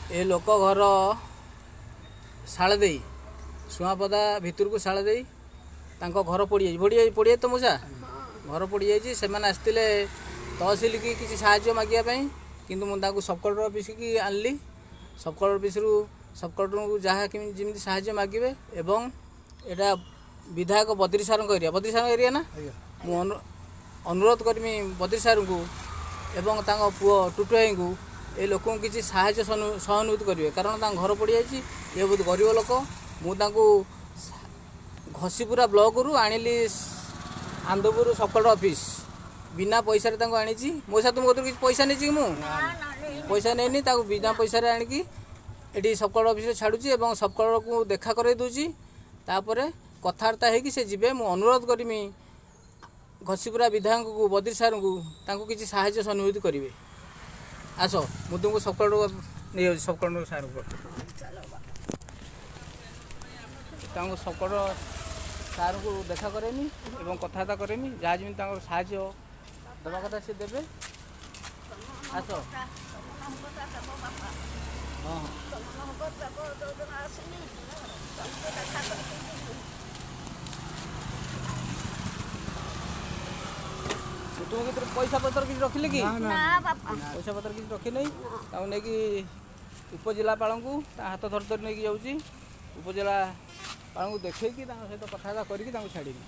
ଏ ଲୋକ ଘର ଶାଳଦେଇ, ସୁଆଁପଦା ଭିତରକୁ ଶାଳଦେଇ। ତାଙ୍କ ଘର ପୋଡ଼ିଯାଇଛି, ପୋଡ଼ିଯାଇଛି ତ ମଉସା, ଘର ପୋଡ଼ିଯାଇଛି। ସେମାନେ ଆସିଥିଲେ ତହସିଲକି କିଛି ସାହାଯ୍ୟ ମାଗିବା ପାଇଁ, କିନ୍ତୁ ମୁଁ ତାଙ୍କୁ ସବକଲେକ୍ଟର ଅଫିସକି ଆଣିଲି। ସବକଲେକ୍ଟର ଅଫିସରୁ ସବକଲେକ୍ଟରଙ୍କୁ ଯାହା କେମିତି ଯେମିତି ସାହାଯ୍ୟ ମାଗିବେ। ଏବଂ ଏଇଟା ବିଧାୟକ ବଦ୍ରି ସାରଙ୍କ ଏରିଆ, ବଦ୍ରି ସାରଙ୍କ ଏରିଆ ନା? ମୁଁ ଅନୁରୋଧ କରିମି ବଦ୍ରି ସାରଙ୍କୁ ଏବଂ ତାଙ୍କ ପୁଅ ଟୁଟୁ ଭାଇଙ୍କୁ, ଏ ଲୋକଙ୍କୁ କିଛି ସାହାଯ୍ୟ ସହାନୁଭୂତି କରିବେ, କାରଣ ତାଙ୍କ ଘର ପୋଡ଼ିଯାଇଛି। ଏ ବହୁତ ଗରିବ ଲୋକ। ମୁଁ ତାଙ୍କୁ ଘସିପୁରା ବ୍ଲକରୁ ଆଣିଲି ଆନ୍ଦପୁର ସବକଲେକ୍ଟର ଅଫିସ, ବିନା ପଇସାରେ ତାଙ୍କୁ ଆଣିଛି। ମଉସା, ତୁମ କତିରୁ କିଛି ପଇସା ନେଇଛି କି? ମୁଁ ପଇସା ନେଇନି। ତାକୁ ବିନା ପଇସାରେ ଆଣିକି ଏଠି ସବକଲେକ୍ଟର ଅଫିସରେ ଛାଡ଼ୁଛି ଏବଂ ସବକଲେକ୍ଟରକୁ ଦେଖା କରାଇ ଦେଉଛି। ତାପରେ କଥାବାର୍ତ୍ତା ହେଇକି ସେ ଯିବେ। ମୁଁ ଅନୁରୋଧ କରିମି ଘସିପୁରା ବିଧାୟକଙ୍କୁ, ବଦ୍ରି ସାରଙ୍କୁ, ତାଙ୍କୁ କିଛି ସାହାଯ୍ୟ ସହାନୁଭୂତି କରିବେ। ଆସ, ମୁଁ ତୁମକୁ ସବକଲେକ୍ଟର ନେଇଯାଉଛି, ସବକଲେକ୍ଟର ସାରଙ୍କୁ ପାଖକୁ। ତାଙ୍କୁ ସବକଲେକ୍ଟର ସାରଙ୍କୁ ଦେଖା କରେଇମି ଏବଂ କଥାବାର୍ତ୍ତା କରେଇମି। ଯାହା ଯେମିତି ତାଙ୍କର ସାହାଯ୍ୟ ଦେବା କଥା ସେ ଦେବେ। ଆସ। ହଁ। ଆସିନି, ତମକୁ ଦେଖା କରିକି ଯିବି। ମୁଁ ତୁମ ଭିତରେ ପଇସା ପତ୍ର କିଛି ରଖିଲି କି? ନା ବାପା। ପଇସା ପତ୍ର କିଛି ରଖିନାହିଁ। ତାକୁ ନେଇକି ଉପଜିଲ୍ଲାପାଳଙ୍କୁ ତା ହାତ ଧରି ଧରି ନେଇକି ଯାଉଛି। ଉପଜିଲ୍ଲାପାଳଙ୍କୁ ଦେଖେଇକି ତାଙ୍କ ସହିତ କଥାବାର୍ତ୍ତା କରିକି ତାଙ୍କୁ ଛାଡ଼ିବି।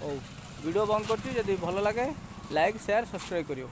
ହଉ, ଭିଡ଼ିଓ ବନ୍ଦ କରୁଛି। ଯଦି ଭଲ ଲାଗେ, ଲାଇକ୍, ସେୟାର, ସବସ୍କ୍ରାଇବ୍ କରିବ।